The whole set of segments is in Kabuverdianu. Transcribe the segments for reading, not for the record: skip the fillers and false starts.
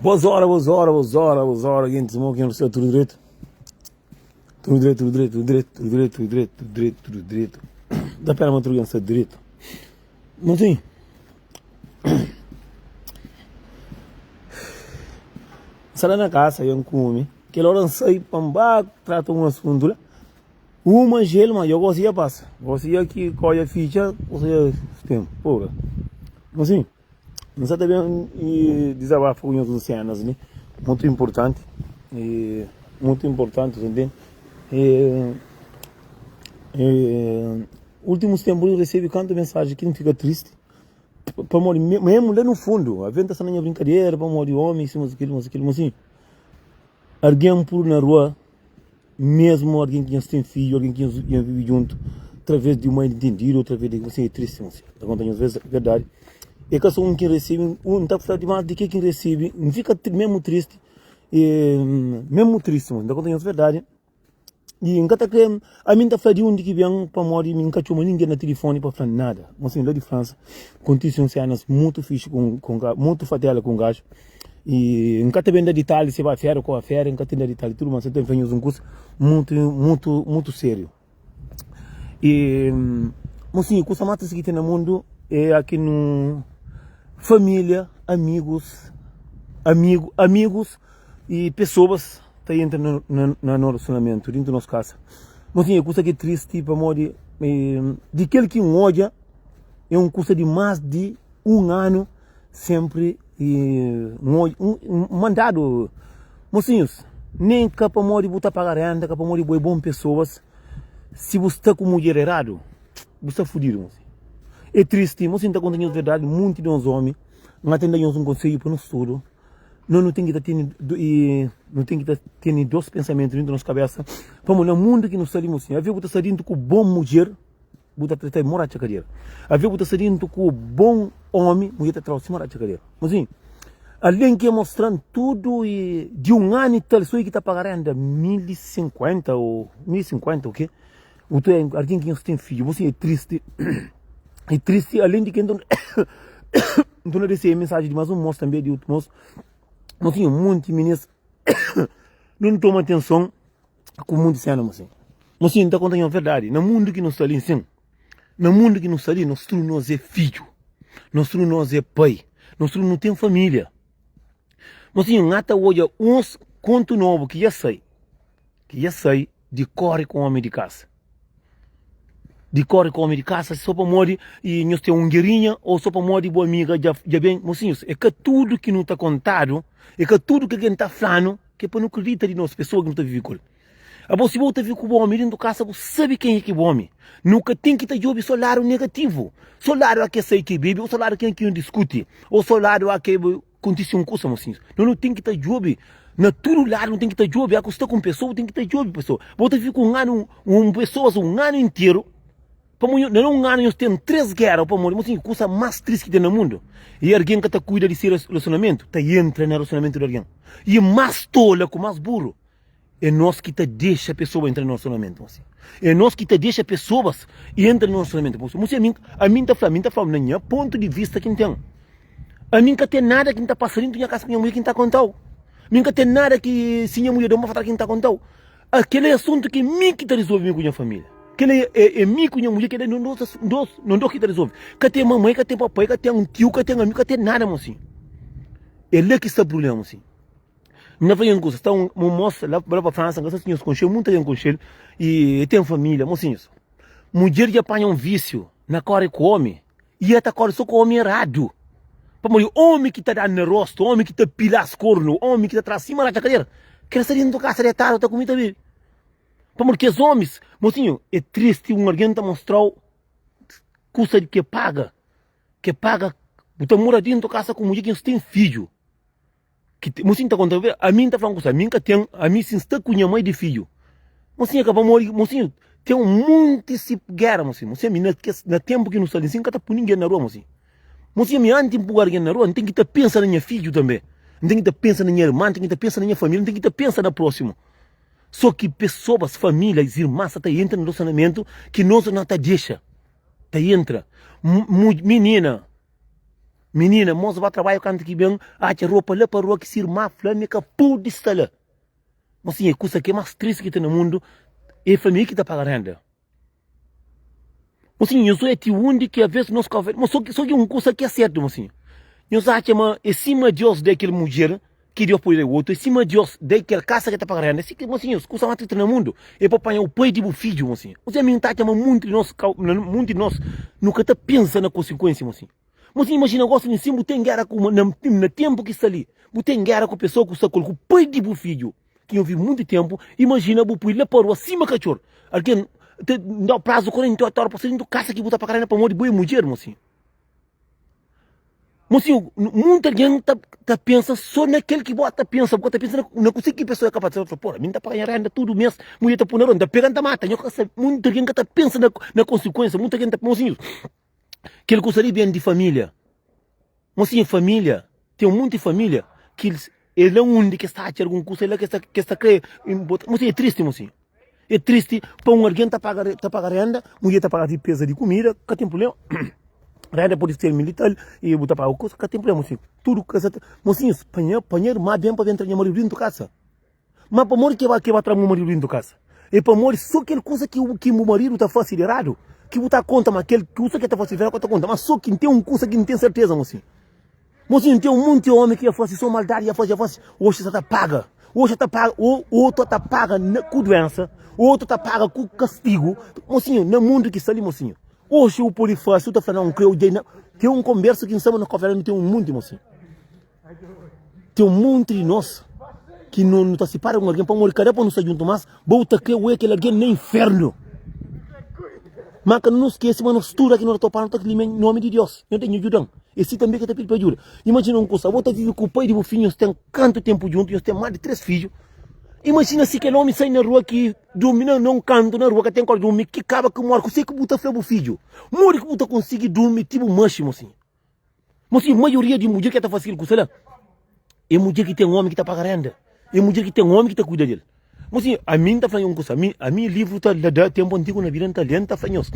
Boas hora, boas hora, boas hora, boas hora, gentis mo ki nu sta tudu dretu? Tudu dretu, tudu dretu, tudu dretu, tudu dretu, tudu dretu, tudu dretu, tudu dretu. Ta pera ma tudu algen sta dretu. Mozinhu, N sta la na kasa ya N kume, kel ora N sai pa N ba trata un asuntu la, uma jel ma dja gosi dja pasa, gosi dja ki koja fitxa, gosi dja ten, pora. Mozinhu. N sa ta ben dizabafa ku nhos un sénas li mutu inpurtanti i mutu inpurtanti ta ntende i i últimus ténpu N resebe kantu mensaji ki N fika tristi pamodi mésmu la na fundu alvês N ta sta na nha brinkadera pamodi ómi si mas kel mas kel mas si algen puru na rua. Mesmu algen ki nhos ten fidju, algen ki nhos vive djuntu, através di un mal entendidu, através di kusa, é tristi mon sinhor. Ta konta nhos verdadi, é ka so un ki N resebe, un ta fla dimás di ke ki N resebe, N fika mesmu tristi, mesmu tristi mon, N ta konta nhos verdadi, i N ka ta kre, ami N ta fla di undi ki ben, pamodi mi N ka txoma ningen na tilifoni pa fla nada. Mon sinhor, la di Fransa, kontise un senas mutu fixi ku mutu fatela ku un gaju. I N ka ta ben da ditalhi si ba fériu ku ba fériu, N ka ten da ditalhi tudu, ma N sa ten fla nhos un kusa mutu, mutu, mutu sériu. I mosinhu, kusa más tristi ki ten na mundu é a ki nu família, amigus, amigu, amigus i pesoas ta entra na na na no relasionamentu dintu nos kasa. Mosinhu, é kusa ki é tristi pamodi di kel ki N odja é un kusa di más di un anu. Senpri N mandadu mosinhus, nen ka pamodi bu ta paga renda, ka pamodi bu é bon pesoas, si bu sta ku mudjer eradu, bu sta fudidu mosinhu. É tristi, mosinhu, N ta konta nhos verdadi, monti di nos omi, N ta da nhos un konsedju pa nos tudu, nos nu ten ki ta tene, nu ten ki ta tene dos pensamentu dentu nos kabesa, pamodi na mundu ki nu sta li mosinhu, aves bu ta sta dentu ku bon mudjer, Bu ta trata-l mo ratxa kadera. Avê bu ta sta dentu ku bon omi, mudjer ta tra-u sima ratxa kadera. Mozinhu, algen ki mostra-m tudu i di un anu i tal, so i ki ta paga renda 1050 o 1050 o ke? Bu ta algen ki nhos ten fidju. Mozinhu, é tristi, é tristi alen di ke nton nton na resebe mensaji di mas un mos tanbe di otu mos. Mozinhu, monti minis nu toma atenson. Ku mundu sena mosinhu. Mosinhu, N ta konta nhos verdadi, na mundu ki nu sta li, sin, na mundu ki nu sta li, nos tudu nos é fidju, nos tudu nos é pai, nos tudu nu ten família. Mosinhu, N ata odja uns kontu nobu ki dja sai, ki dja sai di kóre ku ómi di kasa, di kóre ku ómi di kasa sô pamodi nhos ten un gerinha ô sô pamodi bu amiga dja ben. Mosinhus, é ka tudu ki nu ta kontadu, é ka tudu ki algen ta fla-nu. Ke pa nu kridita di nos pesoa ki nu ta vive ku el. Abo si bo ta vive ku bu omi dentu kasa bu sabe kenha ki bu omi. Nu ka ten ki ta djobe so ladu negativu, so ladu a ke sai ke bebe, o so ladu kenha ki nu diskuti, o so ladu a ke kontise un kusa mosinhus. No nu ten ki ta djobe na tudu ladu, nu ten ki ta djobe a ku sta ku un pesoa bu ten ki ta djobe pesoa. Bo ta vive ku un anu un pesoas un anu interu. Pamodi na un anu nhos ten 3 géra pamodi mosinhu kusa más tristi ki ten na mundu é algen ka ta kuida di se relasionamentu ta entra na relasionamentu di algen i más tola ku más buru é nos ki ta dexa pesoa entra na relasionamentu mosinhu é nos ki ta dexa pesoas entra na relasionamentu mosinhu ami ami ta fla ami ta fla na nha pontu di vista ki N ten ami N ka ten nada ki N ta pasa dentu nha kasa ku nha mudjer ki N ta kontau mi N ka ten nada ki si nha mudjer da-m pa fla ki N ta kontau Kel é asuntu ki mi ki ta rizolve mi ku nha família. Kel é, é, é mi ku nha mudjer, kel é nos, nos, nos dos ki ta rizolve. Ka ten mamai, ka ten papai, ka ten tiu, ka ten amigu, ka ten nada, mosinhu. É la ki sta prubléma, mosinhu. N na fla nhos un kusa, sta un, un mosa la, la pa Fransa, N ka sa si nhos konxe-l, munta algen konxe-l, i el ten família, mosinhus. Mudjer dja panha un vísiu na kóre ku ómi. I el ta kóre sô ku ómi eradu. Pamodi ómi ki ta da na róstu, ómi ki ta pila-s kornu, ómi ki ta tra-s sima ratxa kadera, kel sta déntu kasa detadu ta kume ta bebe. Pamodi kes ómis, mosinhu, é tristi un algen ta mostra-u kusa di ke paga, ke paga, bu ta mora déntu kasa ku mudjer ki nhos ten fidju. Ki te, mosinhu ta konta, ami N ta fla un kusa, ami N ka ten, ami si N sta ku nha mai di fidju, mosinhu ka pamodi, mosinhu ten un monti si gera, mosinhu, mosinhu ami na kes, na tenpu ki nu sta li, si N ka ta pui ningen na rua, mosinhu, mosinhu ami anti N pui algen na rua, N ten ki ta pensa na nha fidju tanbe, N ten ki ta pensa na nha irman, N ten ki ta pensa na nha familia, N ten ki ta pensa na prosimu. So ki pesoas, familias, irmas sa ta entra na relasionamentu ki nos na ta dexa ta entra. Minina. Minina, mos ba trabadju kantu ki ben, atxa ropa la pa rua ki si irma fla ma e ka pode sta la. Mosinha, kusa ki é más tristi ki ten na mundu é família ki ta paga renda. Mosinha, nhos odja ti undi ki aves nos ka ma so ki un kusa ki é sertu, mosinha. Nhos atxa ma é sima Deus da kel mudjer ki Deus pode da otu, é sima Deus da kel kasa ki ta paga renda. Si, mosinha, kusa más tristi na mundu é pa panha u pai di bu fidju, mosinha. Mosinha, ami N ta atxa ma munti di nos, munti di nos nu ka ta pensa na konsikuensia, mosinha. Mosinha, imajina gosi li sin bu ten gera ku na, na tempu ki sta li, bu ten gera ku pesoa ku sta ku el, ku pai di bu fidju. Ki nho vive munti tempu, imajina bu pui la pa rua sima katxor. Algen ta dau prazu 48 ora pa sai dintu kasa ki bu ta paga renda pamodi bu é mudjer, mosinhu. Mosinhu, munti algen ta ta pensa so na kel ki bo ta pensa, bu ka ta pensa na na kuse ki pesoa é kapas di fla, pora, mi N ta paga nha renda tudu mes, mudjer ta pui na rua, N ta pega N ta mata. Nho ka sabe, munti algen ka ta pensa na na konsikuensia, munti algen ta, mosinhu, kel kusa li ben di familia. Mosinhu, familia, ten munti familia ki É la undi ki es ta atxa algun kusa, é la ki es ta kre bota. Mosinhu, é tristi, mosinhu. É tristi pa un algen ta paga, ta paga renda, mudjer ta paga dipeza di kumida, ka ten prubléma. Renda pode ser militar i bu ta paga kusa, ka ten prubléma, mosinhu. Tudu kasa ta. Mosinhu, pa nha, pa nha irma ben pa ben tra nha maridu dintu kasa. Ma pamodi ki e ba tra bu maridu dintu kasa? É pamodi so kel kusa ki ki bu maridu ta fase di eradu ki bu ta konta, ma kel kusa ki el ta fase di eradu ka ta konta. Ma so ki N ten un kusa ki N ten serteza, mosinhu. Mosinhu, ten un monti omi ki ya fase so maldadi, ya fase, ya fase, oxi sa ta paga, oxi ta paga, otu ta paga ku duensa, otu ta paga ku kastigu. Mosinhu, na mundu ki sta li, mosinhu, oxi bu pode fase, bu ta fla, nau, N kre odja, na, ten un konbersa ki N sta na kofera, nu ten un monti, mosinhu. Ten un monti di nos ki no, no ta sipara ku un algen pamodi kada pa nu sta djuntu mas, bo ta kre oja kel algen na infernu. Ma ka nu skese ma nos tudu aki no ta topa no ta klima em nomi di Deus. Nho ten, nho djudan. E si tanbe ke ta pidi pa ajuda. Imajina un kusa, bo ta vive ku pai di bu fiju, nhos ten kantu tempu djuntu, nhos ten mas di 3 fiju. Imajina si kel omi sai na rua ki durmi na un kantu na rua ka ten kor durmi, ki kaba ki mori, kuse ki bu ta fla bu fiju? Modi ki bu ta konsigi durmi ti bu maxi, mosinhu? Mosinhu, maioria di mudjer ki ta fasi kel kusa la, é mudjer ki ten omi ki ta paga renda, é mudjer ki ten omi ki ta kuida del. Mosinhu, ami N ta fla nho un kusa, ami, ami livru ta da tempu antigu na vida N ta lé, N ta fla nhos,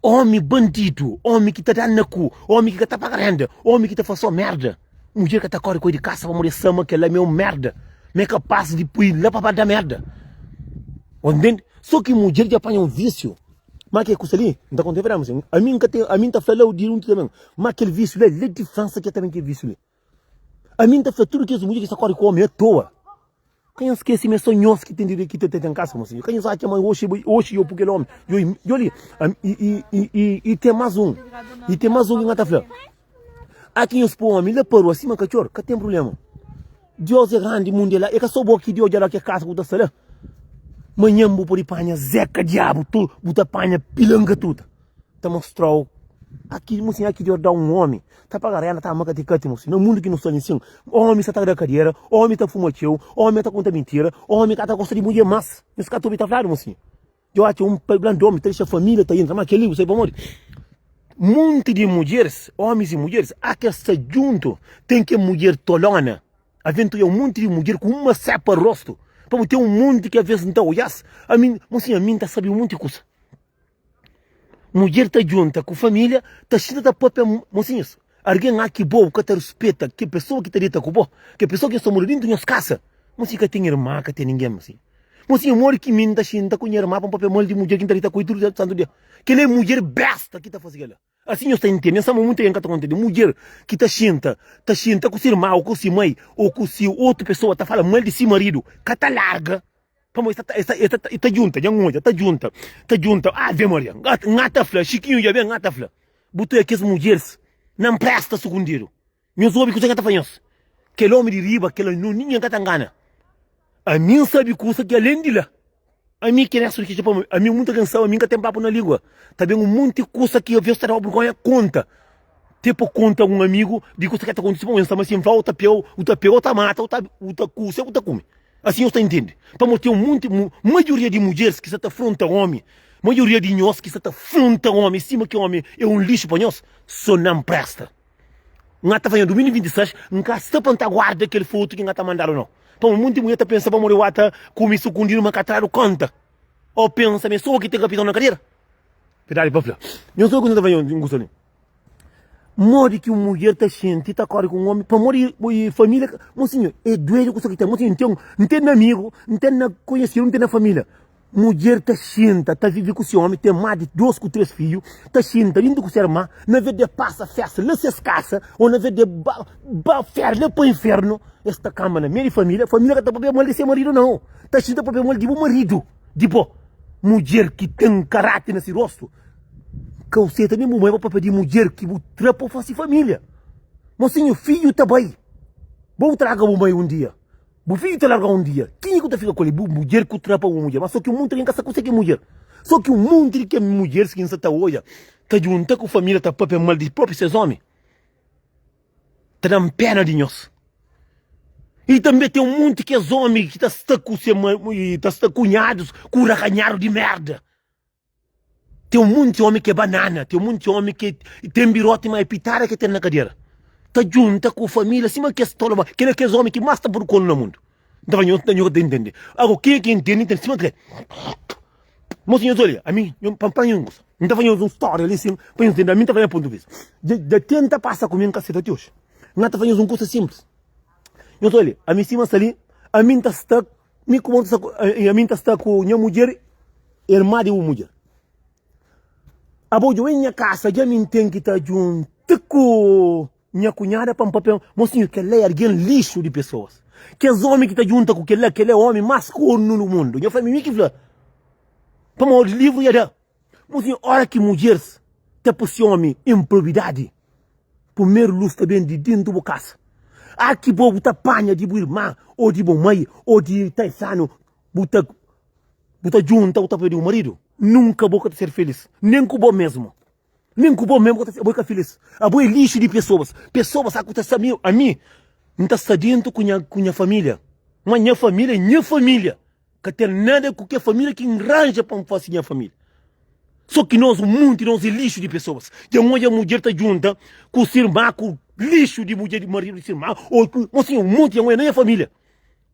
omi bandidu, omi ki ta da na ku, omi ki ka ta paga renda, omi ki ta fasi so merda, mudjer ka ta kore ku el di kasa pamodi el sa ma kel-la ma é un merda, ma é kapas di pui la pa ba da merda. Bo ntende? So ki mudjer dja panha un visiu. Ma kel kusa li, N ta konta verdadi, mosinhu, ami N ka ten, ami N ta fla la di un ti ta ben, ma kel visiu la, la di Fransa ki ta ben kel visiu li. Ami N ta fla tudu kes mudjer ki sta kore ku omi atoa. Ka nhos skese ma é so nhos ki ten direitu ki ta ten kasa, mosinhu. Ka nhos atxa ma oxi oxi yo pui kel omi. Djo li, i, i, i, i ten mas un, i ten mas un ki N ka ta fla. Aki nhos pui omi la pa rua sima katxor, ka ten prubléma. Deus é grandi, mundu é la. É ka so bo ki di odja la ke kasa ku ta sta la. Manhan bu pode panha zeka diabu tu, bu ta panha pilanka tuta. Ta mostrau aki, mosinhu, aki Deus da un omi ta paga renda, ta ama katikati, mosinhu. Na mundu ki nu sta li nsin, omi sa ta da kadera, omi ta fuma txeu, omi ta konta mintira, omi ka ta gosta di mudjer mas. Nhos ka ta obi ta fladu, mosinhu. Djo atxa un pai blan di omi ta dexa familia ta entra, ma kel-li bu sabe pamodi? Munti di mudjeris, omis i mudjeris, a kes sta djuntu, ten ke mudjer tolona, aven tu un munti di mudjer ku uma sepa rostu, pamodi ten un munti ki aves N ta odja-s, ami, mosinhu, ami N ta sabe un munti kusa. Mudjer ta djunta ku familia, ta xinta ta papia, mosinhus, Argen a ki bo bu ka ta ruspeta ke pesoa ki ta dita ku bo, ke pesoa ki sta mora dintu nhos kasa. Mosi ka ten irma, ka ten ningen mosi. Mosi modi ki mi N ta xinta ku nha irma pa N papia mal di mudjer ki N ta dita ku el tudu santu dia. Kel-la é mudjer besta ki ta fase kel-la. Asin nhos ta intende. N sa ma munti algen ka ta kontende. Mudjer ki ta xinta, ta xinta ku si irma ô ku si mai ô ku si otu pesoa ta fala mal di si maridu, ka ta larga. Pamodi el sta, el sta, el ta djunta, dja N odja, ta djunta, ta djunta. Ave Maria, N ta fla, Xikinhu dja ben, N ta fla. Bu ta kes mudjeris na npresta sukundidu. Nhos obi kusa ki N ta fla nhos. Kel omi di riba, kel omi, ningen ka ta ngana. Ami N sabi kusa ki alen di la. Ami ki restu di ki pamodi ami munta ken sabi, ami N ka ten papu na lingua. Ta ben un monti kusa ki aves ta daba burgonha konta. Te pa konta un amigu di kusa ki ta kontisi pamodi N sta ma si N fla u ta pega, u ta pega, u ta mata, u ta u ta kusa, u ta kume. Asin nhos ta intende. Pamodi ten un monti, maioria di mudjeris ki sta ta fronta omi, maioria di nhos ki sta ta fronta omi sima ki omi é un lixu pa nhos, so nan presta. N ta fla nha 2026 N ka sta pa N ta guarda kel fotu ki N ta mandadu nau. Pamodi monti mulher ta pensa pamodi wa ta kume sukundidu ma ka tradu konta. Ô pensa ma é so bo ki ten kapitão na kadera. Verdadi pa fla. Nhos obi ku N ta fla nhos un kusa li. Modi ki un mudjer ta xinti ta kóre ku un ómi pamodi família ka. Mosinhu, é duedu kusa ki ten. Mosinhu, N ten, N ten na amigu, N ten na konhesidu, N ten na família. Mudjer ta xinta ta vive ku se ómi, ten más di dôs ku três fidju, ta xinta dintu ku se irma, na vez di pasa fésta la ses kasa ô na vez di ba ba féria la pa infernu, es ta kanba na meiu di família. Família ka ta pâpia mal di se maridu, nau. Ta xinta pâpia mal di bu maridu, di bo. Mudjer ki ten karáti na se rostu. Ka bu seta nen bu mai pa papia di mudjer ki bu tra pa bu fasi familia. Mosinhu, fidju ta bai, bo bu traga bu mai un dia, bu fidju ta largau un dia, kenha ku ta fika ku el? Bu mudjer ku tra pa bu mudjer. Ma so ki un monti algen ka sa kuse ki é mudjer. So ki un monti di kel mudjeris ki N sa ta odja ta djunta ku familia ta papia mal di propi ses omi, ta da-m pena di nhos. I tanbe ten un monti kes omi ki ta sta ku se ta sta kunhadus ku rakanhadu di merda. Ten un monti omi ki é banana, ten un monti omi ki ten biroti ma é pitada ki ten na kadera. Ta djunta ku familia sima kes tolu ba, kel é kes omi ki mas ta pudi konu na mundu. N ta fla nho, nho ka ta intende. Ago kenha ki intende, intende sima kre. Mosi nhos olha, ami, nho, pa nho un kusa. N ta fla nhos un storia li sin, pa nhos intende, ami n ta fla nha pontu di vista. Dja, dja tenta pasa ku mi, n ka seta ti oji. N ta fla nhos un kusa simplis. Nhos olha, ami sima sta li, ami n ta sta Mi ku bo ta sta ku, ami N ta sta ku nha mudjer, irma di bu mudjer. Abo dja oi nha kasa dja mi N ten ki ta djunta ku nha kunhada pa N papia. Mosinhu, kel-la é algen lixu di pesoas. Kes omi ki ta djunta ku kel-la, kel-la é omi más kornu nu mundu. Nha fla, mi ki fla. Pamodi livru dja da. Mosinhu, ora ki mudjers ta pui se omi inprobidadi, Primeru lus ta ben di dentu bu kasa. A ki bo bu ta panha di bu irma o di bu mai o di taisanu bu ta bu ta junta bu ta pidi bu maridu, nunka bo ka ta ser felis, nen ku bo mesmu. Nen ku bo mesmu bo ka felis. Abo é lixu di pesoas. Pesoas sa ku ta sta mi, ami N ta sta dentu ku nha ku nha familia, ma nha familia é nha familia. Ka ten nada ku ke familia ki N ranja pa N fase nha familia. So ki nos, un munti nos é lixu di pesoas. Dja N odja mudjer ta djunta ku se irma, ku lixu di mudjer di maridu di se irma, o ku, mosinha, un munti dja N odja na nha familia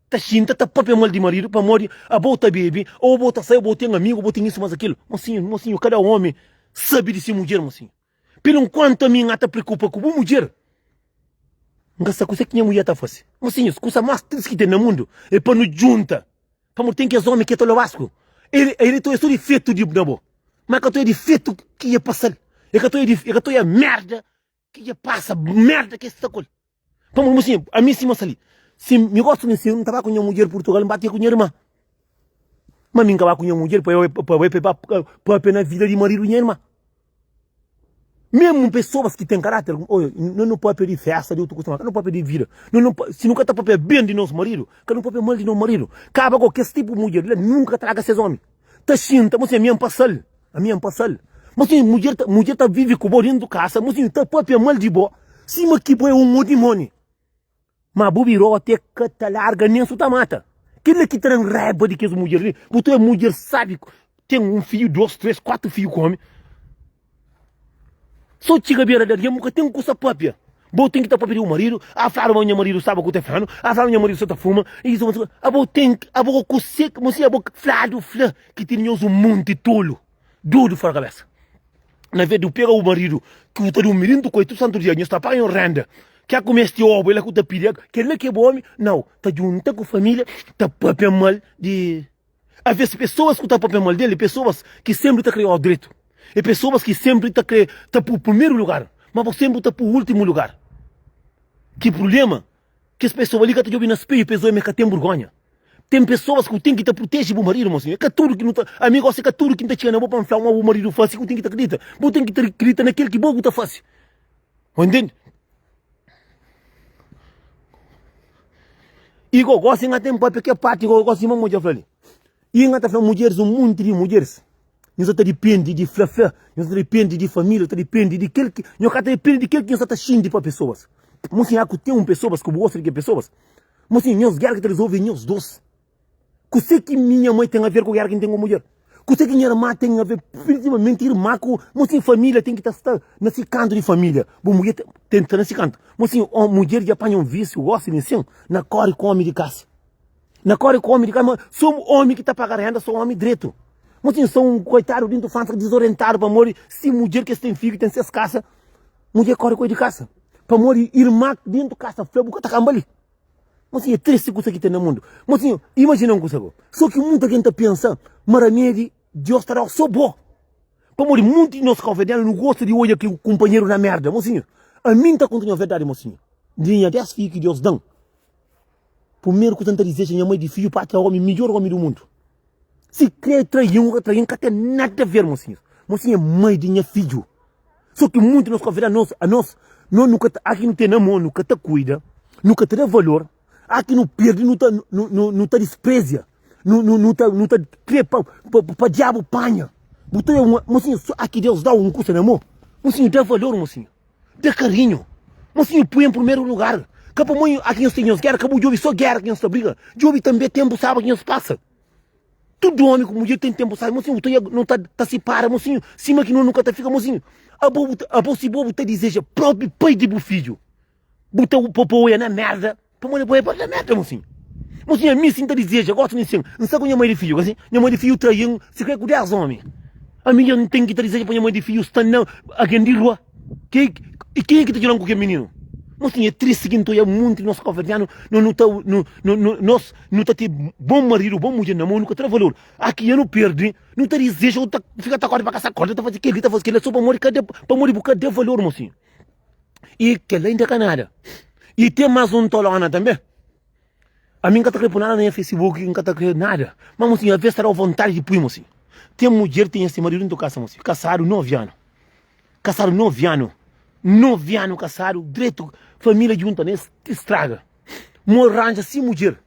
ta xinta ta papia mal di maridu pamodi abo ta bebe, o bo ta sai, o bo ten amigu, o bo ten isu mas akilu. Mosinhu, mosinhu, kada omi sabi di se mudjer, mosinhu. Pelu nkuantu ami N ta preokupa ku bu mudjer, N ka sa kuse ki nha mudjer ta fase. Mosinhus, kusa mas tristi ki ten na mundu é pa nu djunta, pamodi ten kes omi ki ta lobasku, el el ta oja so difetu di na bo, ma ka ta oja difetu ki dja pasal, el ka ta oja el ka ta oja merda ki dja pasa, merda ki el sta ku el. Pamodi mosinhu, ami sima sta li, si mi gosta di si N ta ba ku nha mudjer Purtugal, N ba te ku nha irma. Ma mi N ka ba ku nha mudjer pa pa bai pa papia na vida di maridu di nha irma. Mesmu pesoas ki ten karáter, oi, no no papia di festa, di otu kusa, ma ka no papia di vida. No no, si no ka ta papia ben di nos maridu, ka no papia mal di nos maridu. Kaba ku kes tipu mudjer la, nunka traga ses omi. Ta xinta, mosinha, ami N pasal, ami N pasal. Mosinha, mudjer ta, mudjer ta vivi ku bo dentu kasa, mosinha, ta papia mal di bo, sima ki bo é un odimoni. Ma bu biroti é ka ta larga nen su ta mata. Kel-la ki ta da-m raiba di kes mudjer li. Bu ta oja mudjer sabi ten un fidju, dos, tres, kuatu fidju ku omi. So txiga bera di algen bu ka ten kusa papia. Bo ten ki ta papia di bu maridu, ah fladu ma nha maridu staba ku tefanu, ah fladu ma nha maridu sa ta fuma, isu, abo ten, abo kuse, mosi abo fladu fla ki ten nhos un monti tolu, dodu fora kabesa. Na vez di bu pega bu maridu ki bu ta durmi dintu ku el tudu santu dia, nhos ta paga nhos renda, ke ku mesti obu el ku ta pidi, kel-la ki é bu omi? Nau, ta djunta ku familia, ta papia mal di. Aves pesoas ku ta papia mal del é pesoas ki senpri ta kre ó dretu, é pesoas ki senpri ta kre ta pu primeru lugar, ma bo senpri ta pu ultimu lugar. Ki prublema? Kes pesoa li ka ta djobe na speiu pa es oja ma es ka ten burgonha. Ten pesoas ku ten ki ta proteje bu maridu, mosinhu. É ka tudu ki nu ta, ami gosi é ka tudu ki N ta txiga na bo pa N fla-u ma bu maridu fase ku ten ki ta kridita. Bu ten ki ta kridita na kel ki bo bu ta fase. Bu ntende? I go, gosi N ka ten papia ke parti go, gosi sima mo dja fla li. I N ka ta fla mudjeris, un munti di mudjeris. Nhos ta dipende di fla-fla, nhos ta dipende di família, ta dipende di kel ki, nhos ka ta dipende di kel ki nhos ta ta xinti pa pesoas. Mosinhu, a ku ten un pesoas ku bu gosta di kel pesoas. Mosinhu, nhos géra ki ta rizolve é nhos dos. Kuse ki minha mai ten aver ku géra ki N ten ku mudjer? Kuse ki nha irma ten aver, prinsipalmenti irma ku, mosinhu, família ten ki ta sta na si kantu di família. Bu mudjer ten ki sta na si kantu. Mosinhu, mudjer dja panha un vísiu gosi li nsin na kóre ku ómi di kasa. Na kóre ku ómi di kasa, ma so ómi ki ta paga renda, so ómi dretu. Mosinhu, so un koitadu dintu Fransa dizorientadu pamodi si mudjer ki es ten fidju, ten ses kasa. Mudjer kóre ku el di kasa pamodi irma dentu kasa fla bu ka ta kanba li. Mosinhu, é tristi kusa ki ten na mundu. Mosinhu, imajina un kusa bo. So ki mutu algen ta pensa ma ramedi Deus ta da-u so bo. Pamodi munti di nos kauverdianu nu gosta di odja ki kunpanheru na merda. Mosinhu, ami N ta konta nho verdadi, mosinhu. Di nha des fiju ki Deus da-m, purmeru kusa N ta dizeja nha mai di fiju pa atxa omi, midjor omi di mundu. Si kre trai-m o ka trai-m ka ten nada ver, mosinhu. Mosinhu é mai di nha fiju. So ki munti nos konfida nos, anos, no nu ka ta, aki nu ten na mon nu ka ta kuida, nu ka ta da valor, aki nu pirdi nu ta, nu, nu, nu ta disprezia, nu, nu, nu ta, nu ta kre pa, pa, pa diabu panha. Bu ta un, mosinhu, so aki Deus dau un kusa na mon, mosinhu da valor, mosinhu, da karinhu, mosinhu pui en primeru lugar. Ka pa moi aki nhos ten nhos gera, ka bu djobi so gera ki nhos ta briga, djobi tanbe tempu saba ki nhos pasa. Tudu omi ku mudjer ten tempu sabi, mosinhu, bu ta ia, no ta, ta sipara, mosinhu, sima ki no nuka ta fika, mosinhu. Abo, bu ta, abo si bo bu ta dizeja propi pai di bu fidju, bu ta po po oia na merda, pamodi bo é pa na merda, mosinhu. Mosinhu, ami si N ta dizeja, gosi nin sin, N sta ku nha mai di fidju, ka si? Nha mai di fidju trai-m, si kre ku 10 omi. Ami dja N ten ki ta dizeja pa nha mai di fidju sta na algen di rua. Ke, i kenha ki ta djuda-m ku kel mininu? Mosinhu, é tristi ki N ta oia munti di nos kabuverdianu, no, nu ta, nu, nu, nu, nos Nu ta ten bon maridu, bon mudjer na mon, nu ka tra valor. Aki dja nu perdi, nu ta dizeja, nu ta fika ta kori pa kasa korda, ta faze kel-li, ta faze kel-la, so pamodi ka da, pamodi bu ka da valor, mosinhu. I kel-la inda ka nada. I ten mas un tolona tanbe. Ami N ka ta kre poi nada na nha Facebook, N ka ta kre nada. Ma mosinhu, aves ta da-u vontadi di pui, mosinhu. Ten mudjer ten se maridu dentu kasa, mosinhu, kasadu 9 anu. Kasadu 9 anu. 9 anu kasadu, dretu, familia djunta nes, ti straga. Mo ranja si mudjer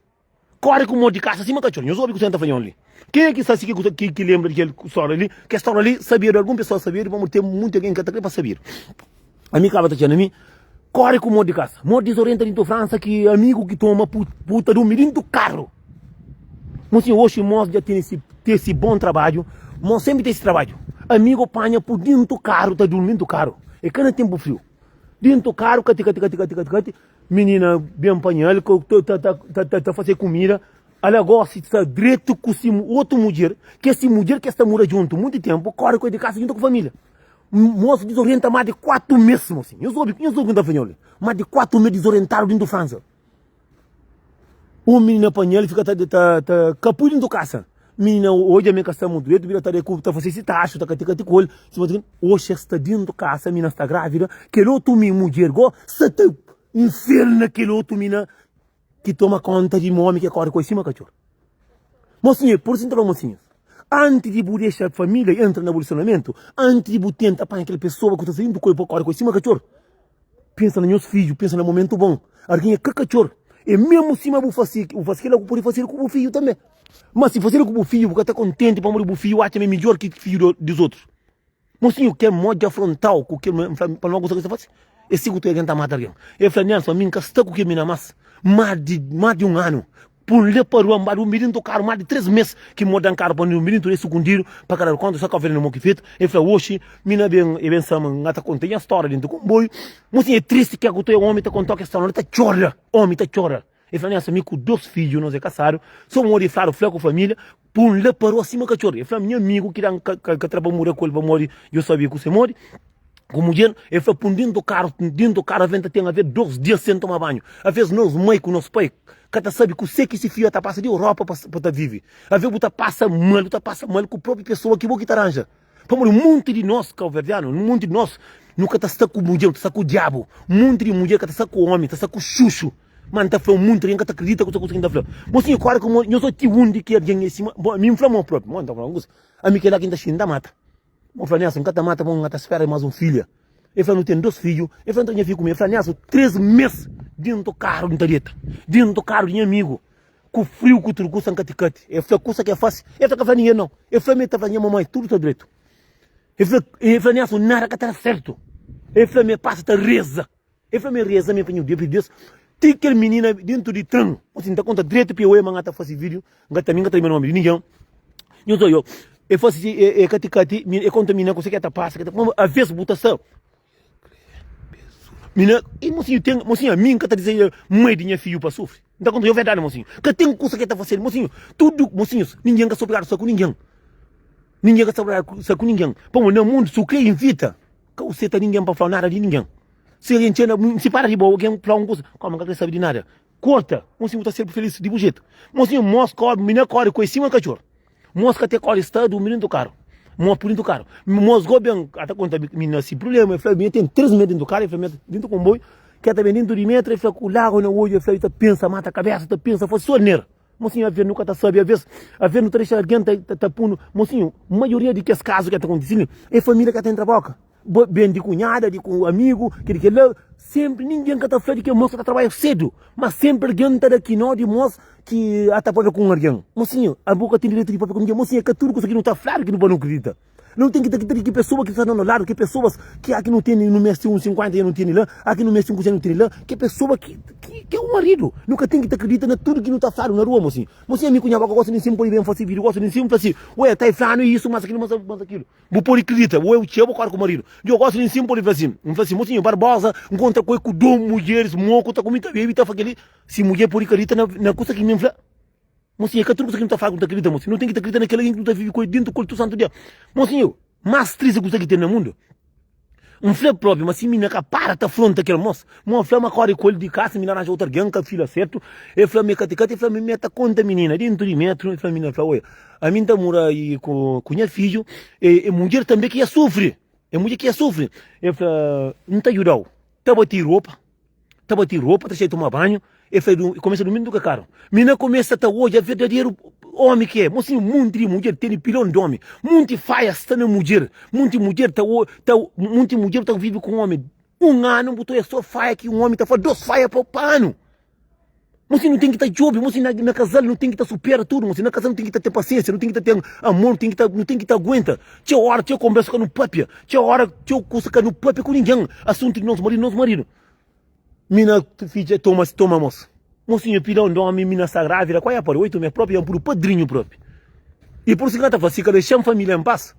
kore ku mo di kasa sima katxor. Nhos obi kuse N ta fla nhos li. Kenha ki sta si ki ki lembra di kel stória li? Kel stória li sabedu, algun pesoa sabedu, pamodi ten munti algen ki ka ta kre pa sabedu. Ami kaba ta txia na mi, kore ku mo di kasa. Mo dizorienta dintu Fransa ki amigu ki toma puta durmi dintu karu. Mosinhu, oxi mos dja tene si te si bon trabadju, mos senpri ten si trabadju. Amigu panha pu dintu karu ta durmi dintu karu. E ka na tenpu friu. Dintu karu kati kati kati kati kati kati. Minina ben panha-l ta fase kumida, ala gosi sta dretu ku si otu mudjer, ke si mudjer ke sta mura djuntu munti tempu, kore ku el di kasa djuntu ku familia. Mosu dizorienta mas di 4 mes, mosinhu. Nhos obi, nhos obi ku N ta fla nho li. Mas di 4 mes dizorientadu dintu Fransa. Un minina panha-l fika ta ta ta ka pui dintu kasa. Minina odja ma el ka sta mutu dretu, bira ta da ku ta fase si taxu, ta kati kati ku el. Sima ta oxi el sta dintu kasa, mina sta grávida, kel otu mi mudjer go sta ta inferna kel otu mina ki toma konta di omi ki kori ku el sima katxor. Mosinhu, pur isu N ta fla mosinhus, anti di bu dexa familia entra na bu relasionamentu, anti di bu tenta panha kel pesoa ku ta sta dintu ku el pa kori ku el sima katxor, Pensa na nhos fidju, pensa na momentu bon. Algin é ka katxor. É mesmu sima bu fase, bu fase kila, bu pode fasel ku bu fidju tanbe. Ma si fasel ku bu fidju, bu ka ta kontenti pamodi bu fidju atxa ma é midjor ki fidju di otus. Mosinhu kel mo dja frontau ku kel N fla pa no kusa ki sta fase. É si ku ta algin ta mata algin. El fla Nelson, ami N ka sta ku kel mina mas, mas di mas di un anu. Pun le pa rua, N ba durmi dintu karu mas di 3 mes ki mo dan karu pa N durmi dintu el sukundidu pa ka dadu konta, so ka ofende mo ki fetu. El fla, Oxi mi na ben, e ben sama, N ta konta nha storia dintu konboiu. Mosinha é tristi ke ku ta omi ta kontau ke storia, ta txora, omi ta txora. El fla, Nelson, mi ku dos fidju nos é kasadu, so modi fladu fla ku familia, pun le pa rua sima katxor. El fla, nha amigu ki dan ka ka tra pa muda ku el pamodi djo sabia kuse modi. Ku mudjer, el fla, pun dintu karu, dintu karu aven ta ten aver dos dia sen toma banhu. Aves nos mai ku nos pai ka ta sabi kuse ki si fia ta pasa di Europa pa pa ta vivi. Aves bu ta pasa mal, bu ta pasa mal ku propi pesoa ki bo ki ta ranja. Pamodi munti di nos kauverdianu, munti di nos nu ka ta sta ku mudjer, nu ta sta ku diabu. Munti di mudjer ka ta sta ku omi, ta sta ku xuxu. Ma N ta fla munti algen ka ta kridita kusa kusa ki N ta fla. Mosinhu, kora ku nhos oti undi ki algen é sima bo. Ami N fla mo propi, mo N ta fla un kusa, ami kela ki N ta xinti N ta mata. Bo fla Nelson, N ka ta mata bo, N ka ta spera mas un filha. El fla, Nu ten dos fidju. El fla, N ta nha fidju ku mi. El fla, Nelson, 3 mes dentu karu N ta deta, dentu karu di nha amigu, ku friu, ku tudu kusa, N ka ti kati. El fla, Kusa ki el fasi, el fla, ka fla ningen nau. El fla mi, el ta fla nha mamai, tudu ta dretu. El fla, el fla, Nelson, nada ka ta da sertu. El fla mi, el pasa ta reza. El fla mi, reza mi pa nhu Deus, Deus ti kel minina dentu di tren. Osi, N ta konta dretu pa e oia ma N ka ta fasi video, N ka ta mi N ka ta lembra nomi di ningen. Nhos oia, e fasi si, e e kati kati, mi e konta minina kuse ke ta pasa, ke ta aves bu ta sta Mina, e mosinhu ten, mosinhu ami N ka ta dizeja mai di nha fiju pa sufri. N ta konta nho verdadi mosinhu, ka ten kusa ke ta fasel mosinhu, tudu mosinhus, ningen ka sta obrigadu sta ku ningen. Ningen ka sta obrigadu sta ku ningen. Pamodi na mundu si bu kre invita, ka bu seta ningen pa flau nada di ningen. Si algen txena, N sipara di bo, algen fla un kusa, koma, N ka kre sabe di nada. Korta, mosinhu bu ta ser felis di bu jetu. Mosinhu, mos kore, mina kore ku el sima katxor. Mos ka te kore sta durmi dentu karu. Mos pui dentu karu. Mos go ben, ata konta mina si prublema, el fla, mi ten 3 mes dentu karu, el fla, mi dentu konboiu, ke ta ben dentu di metru, el fla, ku lagua na odju, el fla, el ta pensa mata kabesa, ta pensa fasi so nera. Mosinhu, aves nu ka ta sabe, aves, aves nu ta dexa algen ta, ta, ta punu. Mosinhu, maioria di kes kazu ke ta kontisi li, e familia ka ta entra boka. Bo ben di kunhada, di ku amigu, kel kel la, senpri ningen ka ta fla di ke mos ka ta trabadja sedu, ma senpri algen ta da kinó di mos ki a ta papia ku un algen. Mosinhu, abo ka ten direitu di papia ku ningen. Mosinhu, é ka tudu kusa ki nu ta fladu ki nu pa nu kridita. Nu ten ki ta kridita di ki pesoa ki sta na no ladu, ki pesoas ki a ki nu tene, nu meste un 50 i nu tene la, a ki nu meste un kusa i nu tene la, ki pesoa ki ki ki é un maridu. Nu ka ten ki ta kridita na tudu ki nu ta fladu na rua, mosinhu. Mosinhu, ami ku nha boka gosi di nsin pode ben fasi video, gosi di nsin fla si, Ué, ta e flanu isu, mas akilu, mas akilu. Bu pode kridita, bo é txeu bo kore ku maridu. Djo gosi di nsin pode fla sin. N fla sin, mosinhu Barbosa, N kontra ku el ku do mudjeris moku ta kumi ta bebi ta fa keli. Si mudjer pode kridita na na kusa ki mi N fla. Mosinhu, é ka tudu kusa ki nu ta fla ku nu ta kridita, mosinhu. Nu ten ki ta kridita na kel algen ki nu ta vivi ku el dentu ku el tudu santu dia. Mosinhu, mas tristi kusa ki ten na mundu. N fla propi ma si mina ka para ta fronta kel mos, mo fla ma kore ku el di kasa, mina ranja otu algen ka fila sertu, el fla mi kati kati, el fla mi mi ta konta minina dentu di metru, el fla minina, el fla oia, ami N ta mora i ku ku nha fidju, e mudjer tanbe ki ia sufri, e mudjer ki ia sufri, el fla N ta judau, ta bati ropa. ta bati ropa, ta sai toma banhu, e fla, e kumesa durmi dentu karu. Mina kumesa ta odja verdaderu omi ki é. Mosinhu, munti di mudjer tene pilon di omi, munti faia sta na mudjer, munti mudjer ta ta munti mudjer ta vivi ku omi un anu, bu ta odja so faia ki un omi ta fala, dos faia pa pa anu. Mosinhu, nu ten ki ta djobe, mosinhu, na na kazal nu ten ki ta supera tudu, mosinhu, na kazal nu ten ki ta ten pasiensia, nu ten ki ta ten amor, nu ten ki ta nu ten ki ta aguenta. Txeu ora, txeu konbersa ka nu papia, txeu ora, txeu kusa ka nu papia ku ningen, asuntu di nos maridu, nos maridu. Mina fidja toma toma mos. Mosinhu pida un domi mina sta grávida kua ya pari 8 mes propi ya pudu padrinhu propi. E por si ka ta fla si ka dexan família en pas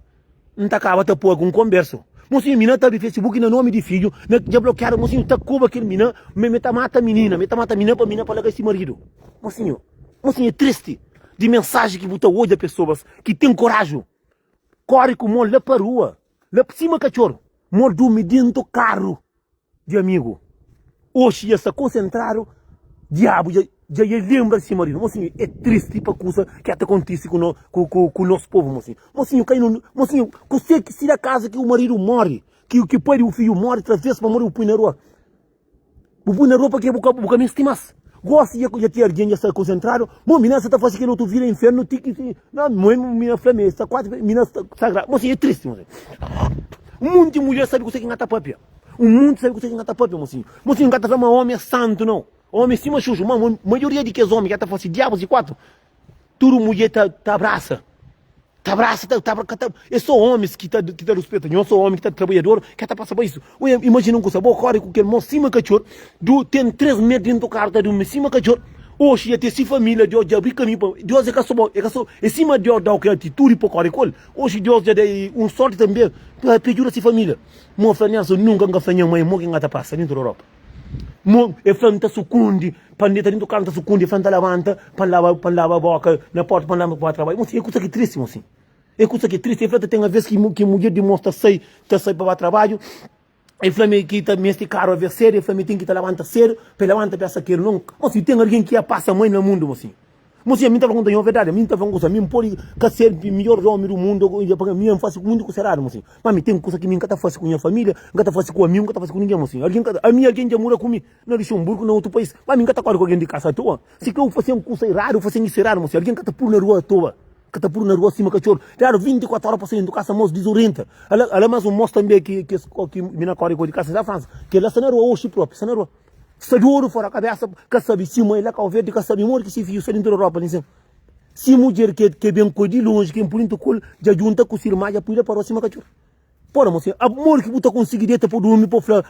N ta kaba ta poi ku un konbersu. Mosinhu mina ta abri facebook na nomi di fidju na dja blokiadu mosinhu ta koba kel mina me me ta mata minina me ta mata mina pa mina pa laga si maridu. Mosinhu mosinhu é tristi di mensaji ki bu ta odja pesoas ki ten koraju kori ku mon la pa rua la sima katxor mordumi dentu karu. Di amigu, oxi dja sta konsentradu, diabu dja dja dja lenbra di si maridu. Mosinhu, é tristi pa kusa ki ata kontisi ku no ku ku ku nos povu, mosinhu. Mosinhu, kai no mosinhu, kuse ki si da kaza ki bu maridu mori, ki ki pai di bu fidju mori traves pamodi bu pui na rua? Bu pui na rua pake bu ka bu ka misti mas. Gosi dja dja ten algen dja sta konsentradu, mo mina sa ta fasi kel otu vida infernu ti ki si na mo mina fla mi sta kuazi mina sta sagradu. Mosinhu, é tristi, mosinhu. Munti mulher sabi kuse ki N ta papia. Un munti sabe kuse ki N ka ta papia, mosinhu. Mosinhu, N ka ta fla ma omi é santu, nau. Omi é sima xuxu. Ma maioria di kes omi ki ta fase diabus di kuatu, tudu mudjer ta ta abrasa. Ta abrasa, ta ta ka ta. É so omis ki ta ki ta ruspeta. Nhos so omi ki ta trabadjador ki ta pasa pa isu. Oia, imajina un kusa, bo kore ku kel mos sima katxor, du ten 3 mes dentu karu ta durmi sima katxor. Oxi dja ten si familia, Deus dja abri kaminhu pa. Deus é ka so bo, é ka so, é sima Deus dau kel atitudi pa kore ku el. Oxi Deus dja da un sorti tanbe pa pa djuda si familia. Mo fla Nelson, nunka N ka fla nha mai mo ki N ka ta pasa dentu di Europa. Mo, el fla N ta sukundi pa N deta dentu karu N ta sukundi, el fla N ta labanta pa N laba pa N laba boka na porta pa N laba pa trabadju. Mosi, é kusa ki tristi mosi. É kusa ki tristi. El fla ta ten aves ki ki mudjer di mos ta sai ta sai pa ba trabadju, el fla mi ki ta mesti karu aves sedu, el fla mi ten ki ta labanta sedu pa el labanta pa el sakedu. Non, mosi, ten algen ki ia pasa mai na mundu mosi. Mosinha, mi ta fla konta nho verdadi, mi ta fla un kusa, mi n'podi ka ser midjor omi du mundu, mi N fasi munti kusa eradu, mosinha, ma mi ten kusa ki mi n'ka ta fasi ku nha familia, n'ka ta fasi ku amigu, n'ka ta fasi ku ningen, mosinha. Algin ka ta, ami algin dja mura ku mi na Luxemburgu, na otu pais, ma mi n'ka ta kori ku algin di kasa atoa. Si ka u fasi un kusa eradu, u fasi isu eradu, mosinha, algin ka ta puru na rua atoa, ka ta puru na rua sima katxoru. Dadu 24 ora pa sai dentu kasa, mos dizorienta. Ala, ala mas un mos tanbe ki, ki es, ki mi na kori ku el di kasa la Fransa, kila sta na rua oxi propi, sta na rua. Sta dodu fora kabesa ka sabi si mai la Kau Verdi ka sabi modi ki si fiju sta dintu di ropa li sin. Si mudjer ke ke ben koi di lonji ke npurintu kol dja junta ku si irma dja pui la pa rua sima katxor. Pora mo sin amor ki bu ta konsigi deta pa durmi pa fla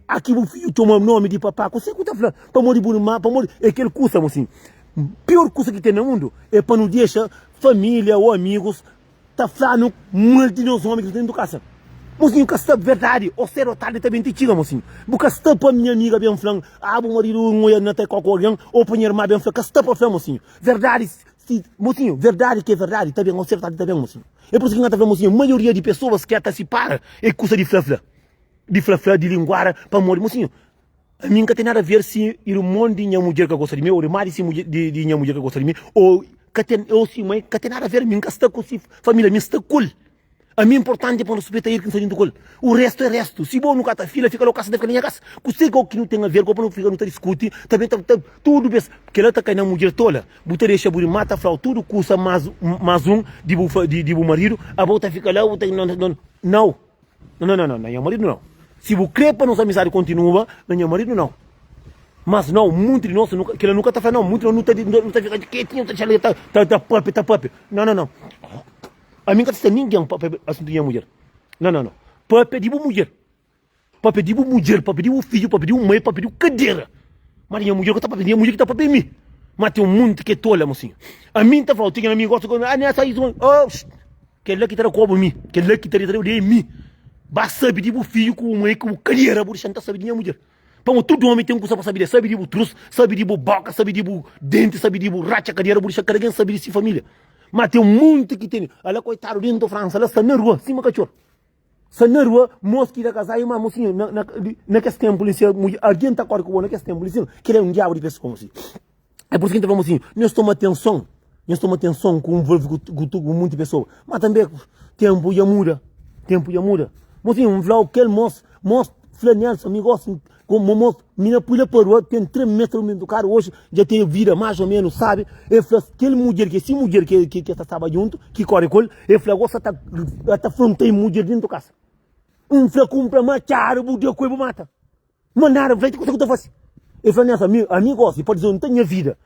aki bu fiju txoma nomi di papa kuse ku ta fla pamodi bu irma pamodi e kel kusa mo sin. Pior kusa ki ten na mundu e pa nu dexa familia o amigus Ta fla-nu mal di nos omi ki sta dentu kasa. Mosinhu ka sta verdadi o sedu o tardi ta ben ti txiga mosinhu. Bu ka sta pa nha amiga ben fla-m ah bu maridu N oia na ta koka algen o pa nha irma ben fla ka sta pa fla mosinhu. Verdadi si mosinhu verdadi ki é verdadi ta ben o sedu tardi ta ben mosinhu. É pur isu ki N ta fla mosinhu maioria di pesoas ki ta sipara é kusa di fla fla. Di fla fla, di linguara, pamodi, mosinhu, ami N ka ten nada ver si irmon di nha mudjer ka gosta di mi, ô irma di si mudjer, di, di nha mudjer ka gosta di mi, ô ka ten, ô si mai, ka ten nada ver, mi N ka sta ku si família, mi N sta ku el. Ami inportanti é pa N ruspeta el ki N sta djuntu ku el. U restu é restu. Si bo nu ka ta fila, fika la bu kasa, ta fika na nha kasa. Kuse go ki nu ten aver go pa nu fika nu ta diskuti, ta ben ta, ta, tudu bes kila ta kai na mudjer tola. Bu ta dexa bu irma ta fla-u tudu kusa mas, mas un di bu, di, di bu maridu, abo ta fika la, bu ta, nau. Não, não, não, na nha marido não. Si bu krê pa nos amizadi kontinua, na nha marido não. Mas não, munti di nos, kila nu ka ta fla não, munti di nos nu ta, nu ta fika ketinhu, nu ta dexa ta, ta, ta papia, ta papia. Não, não, não. Ami ka ta sta ningen papia asuntu di nha mudjer. Não, não, não. Papia di bu mudjer. Papia di bu mudjer, papia di bu fidju, papia di bu mai, papia di bu kadera. Mas di nha mudjer ka ta papia, di nha mudjer ki ta papia é mi. Mas ten munti ki é tola, mosinhu. Ami ta fla, ten ami gosta, ah, nessa aí, oh, Kel-la ki ta da koba mi, kel-la ki ta da di mi. Ba sabe di bu fidju ku bu mai ku bu kadiera, bu dexa-m ta sabe di nha mudjer. Pamodi tudu omi ten kusa pa sabe di el, sabe di bu trus, sabe di bu boka, sabe di bu denti, sabe di bu ratxa kadiera, bu dexa kada algen sabe di si familia. Ma ten monti ki tene, ala koitadu dentu Fransa la sta na rua sima katxor. Sta na rua, mos ki da kazadu, ma mosinhu, na, na, na kes tenpu li, si algen ta kore ku bo na kes tenpu li, sin, kel-la é un diabu di pesoa, mosinhu. É pur isu ki N ta fla mosinhu, nhos toma atenson, nhos toma atenson ku nvolve ku, ku, ku munti pesoa. Má tanbê, ténpu dja muda, ténpu dja muda. Mosinhu, N fla-u kel mos, mos fla Nelson, mi gosi, ku mos, mi na pui la pa rua, ten 3 mes ta durmi karu, oji dja ten vida más ô ménus sábi. El fla kel mudjer ki é si mudjer ki, ki, ki es ta staba djuntu, ki kóre ku el, el fla, gosi ta, ta fronta-i mudjer déntu kasa. N fla, kunpra matxadu, bu da ku el, bu mata. Ma nada, N fla, kusa ku ta fasi? El fla nessa, ami, ami gosi, pa dizer, N ta nha vida.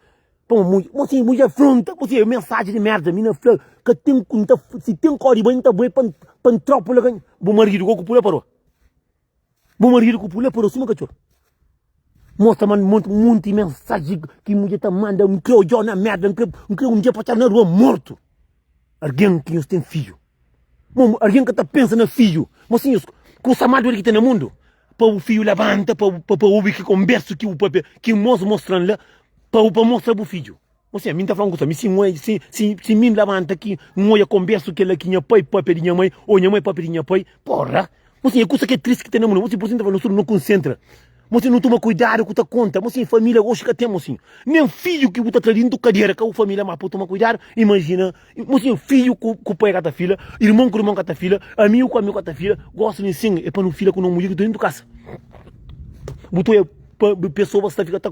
Pô, mu, mosi, mudjer fronta, mosi, é mensagem de merda, mina fla, ka ten, N ta, si ten kori bai, N ta bai pa, pa N tropa la, bu maridu go ku pula parou. Bu maridu ku pula parou sima katxor. Mos ta manda monti, monti mensagem ki mudjer ta manda, N kre odjau na merda, N kre, N kre un dia pa txau na rua mortu. Argen ki nhos ten fidju. Mo, algen ka ta pensa na fidju. Mosinhus, kusa más duel ki ten na mundu, pa bu fidju labanta pa pa pa obi ki konbersu ki bu papia, ki mos mostran la, pa bu pa mostra bu fidju. Mosinha, mi N ta fla un kusa, mi si N oia, si si si mi N labanta ki N oia konbersu kila ki nha pai papia di nha mai, o nha mai papia di nha pai, porra! Mosinha, kusa ki é tristi ki ten na mundu. Mosinha, pur isu N ta fla, nos tudu no konsentra. Mosinhu, nu toma kuidadu ku ta konta. Mosinhu, família oxi ka ten, mosinhu. Nen fidju ki bu ta tra dintu kadera ka bu família, má pa bu toma kuidadu. Imajina, mosinhu, fidju ku, ku pai ka ta fila, irmon ku irmon ka ta fila, amigu ku amigu ka ta fila. Gosi li sin, é pa nu fila ku no mudjer ki ta dintu kasa. Bu ta oja pa pesoas ta fika ta,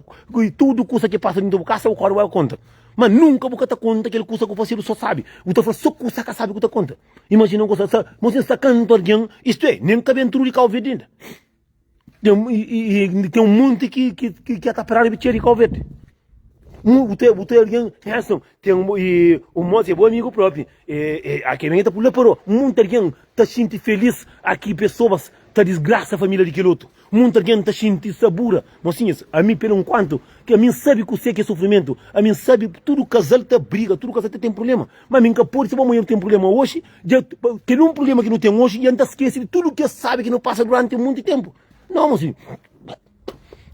tudu kusa ki pasa dintu bu kasa, bu kore bu bai konta. Ma nunka bu ka ta konta kel kusa ku fasedu so sabi. Bu ta fla so kusa ka sabi ku ta konta. Imajina un kusa, sa, mosinhu, sta kantu algen, istu é, nen ka ben tudu di Kau Verdi inda. Tem, e, e, tem um monte que, que, que, que tá parado de de Cabo Verde. Um, tem, tem alguém, Hanson, tem um, e, um moço é bom amigo próprio. E, e, aquele menino tá pula parou. Muita alguém tá sente feliz aqui pessoas tá desgraça a família de aquele outro. Muita alguém tá sente sabura. Mocinhos, a mim pelo enquanto, que a mim sabe que o que é sofrimento, a mim sabe tudo casal tá briga, tudo casal tá tem problema. Mas mim ka pode, se bom mulher tem problema hoje, já, tem um problema que não tem hoje, já não tá esquece de tudo que sabe que não passa durante muito tempo. Não, mocinho.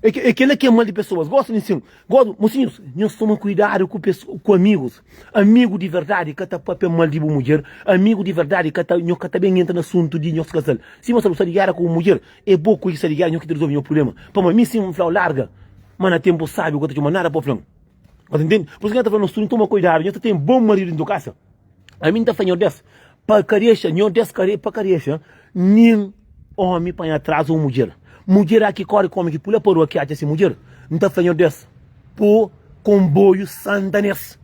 É que, é aquele que é mal de pessoas. Gosto de sim. Gosto, mocinhos, nós toma cuidado com pessoas, com amigos. Amigo de verdade que tá papel mal de mulher. Amigo de verdade que tá, nós que tá bem entra no assunto de nós casal. Se você não sabe com mulher, é bom que você ligar, nós que resolve o problema. Para mim, sim, um flau larga. Mas na tempo sabe o que tá chamando nada para flan. Nhos intende? Pur isu ki N ta fla nos tudu, toma kuidadu, nhos ta ten bon maridu dentu kasa. Ami N ta fla Nhordes, pa ka dexa, Nhordes ka pa ka dexa nin omi panha atrazu un mudjer. Mudjer a ki kori ku omi ki pula pa rua ki atxa si mudjer, N ta fla Nhordes, po konboiu santa nes.